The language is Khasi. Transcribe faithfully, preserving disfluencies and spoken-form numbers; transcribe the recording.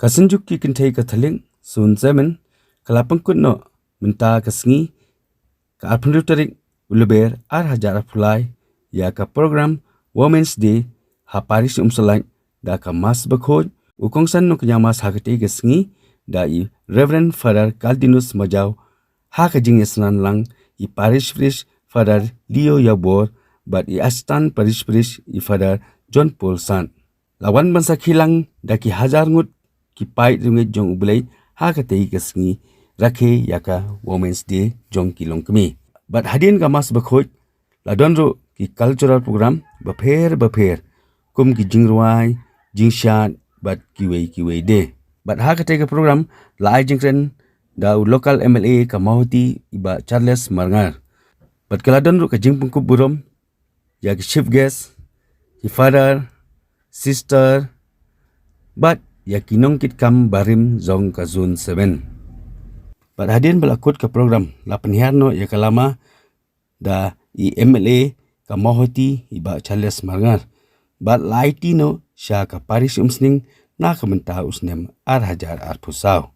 Ka Synjuk ki Kynthei Katholik Zone seven ka la pynkut noh mynta ka sngi ka arphew tarik u Lber ar hajar arphew lai ïa ka program Women's Day ha Parish Umsylait da ka Mass bakhuid. U kongsan nongkñia Mass ha katei ka sngi da i Reverend Father Caldinus Majaw, ha ka jingïasynran lang i Parish Priest Father Leo Yabor bad i Assistant Parish Priest i Father John Paul Sant. La wan ban sakhi lang da ki hajar ngut ki paid riewngeit jong U Blei ha katei ka sngi rakhe ïa ka Women's Day jong ki longkmie. Bad hadien ka Mass bakhuid la don ruh ki cultural program bapher bapher kum ki jingrwai, jingshad bad kiwei kiwei de. Bad ha katei ka program la ai jingkren da u local M L A ka Mawhati i Bah Charles Marngar. Bad ka la don ruh ka jingpynkup burom ïa ki chief guest, ki father, sister bad ïa ki nongkitkam barim jong ka Zone seven. Bad hadien ba la kut ka program la pynhiar noh ïa ka lama da i M L A ka Mawhati i Bah Charles Marngar bad la aiti noh sha ka Parish Umsning na ka mynta u snem ar hajar arphew saw.